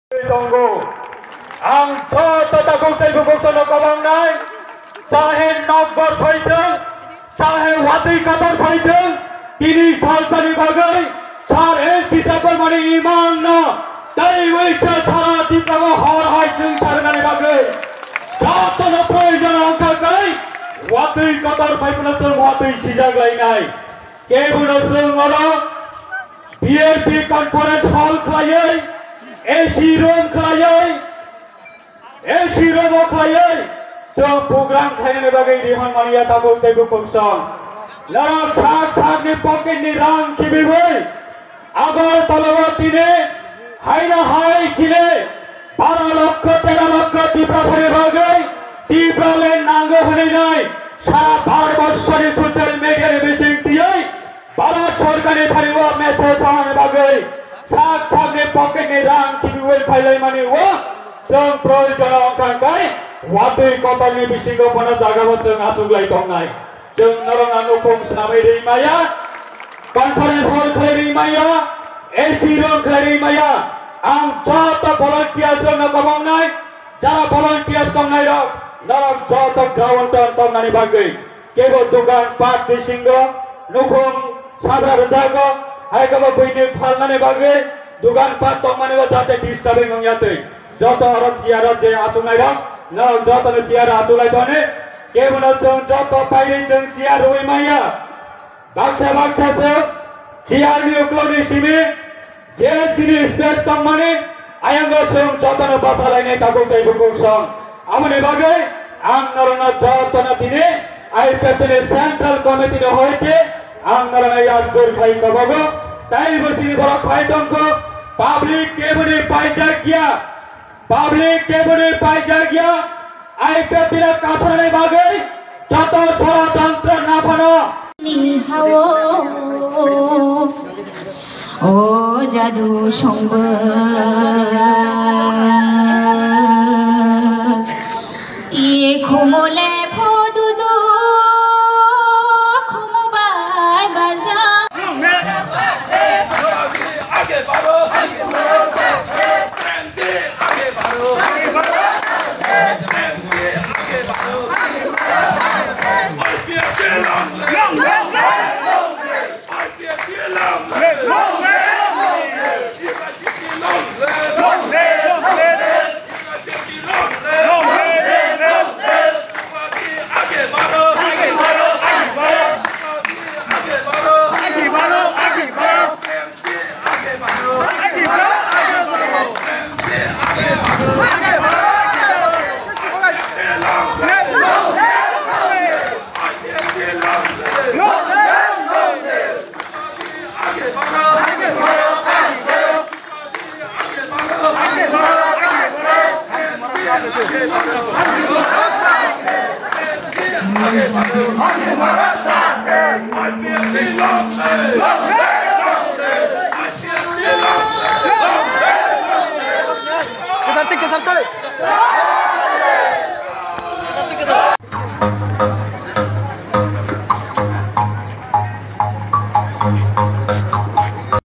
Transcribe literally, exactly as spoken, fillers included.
Tongo. Ang joto tabuk tei bukhuk tono kwbangnai, chahe nokbar phaithwng, chahe watwi kotor phaithwng, tini salsani bagwi Sir L C Debbarmani imanno tei waisa sara Tiprano hor hai chwng sarnani bagwi jotono proyojon wngkha khe watwi kotor phaiphano chwng watwi sijak lainai. Kebono chwng oro V I P conference hall khlaiwi, A C room khlaiwi, A C room o khlaiwi chwng program khlainani bagwi rihon manya tabuk tei bukhuk song. Norok sak sakni pocket ni rang khibiwi Agartala o tini haino hai chini bara lokho tera lokho Tiprasani bagwi Tipraland nango hwnwi nai sara Bharat borshoni social media ni bising twiwi Bharat sorkarni thani o message rwna bagwi sak sakni pocket ni rang khibiwi phailaimani o chwng proyojon wngkha khe watwi kotorni bisingo bono jaga o chwng achuk lai tongnai. Chwng norokno nukhung swnamwi rwi maya, conference hall khlai rwi maya, A C room khlai rwi maya. Ang joto volunteers rokno kwbang nai, jara volunteers tongnairok, norok joto ground o tongnani bagwi kebo dogan pat bisingo nukhung sabra rwjago, hai khe bo buini phalnani bagwi dogan pat tongmani bo jate disturbing wngya twi. Joto oro chair o je achuknairok, norok jotono chair o achuklai toni. Kebono chwng joto pairwi chwng chair rwui manya. Baksa baksa se chair ni ukloni simi je chini space tongmani, ayango chwng jotono bachalainai tabuk tei bukhuk song. Aboni bagwi ang norokno jotono tini I P F T ni Central Committee ni hoite ang norokno yak jur khai kobogo. Tei bo chini borok phai tongkho, public keboni paijak ya. Public keboni paijak ya, I P F T no kasarnai bagwi joto sorojontro naphano. Ni hao, o jadu songbo, iye khumule phodudu, khumu bai barja.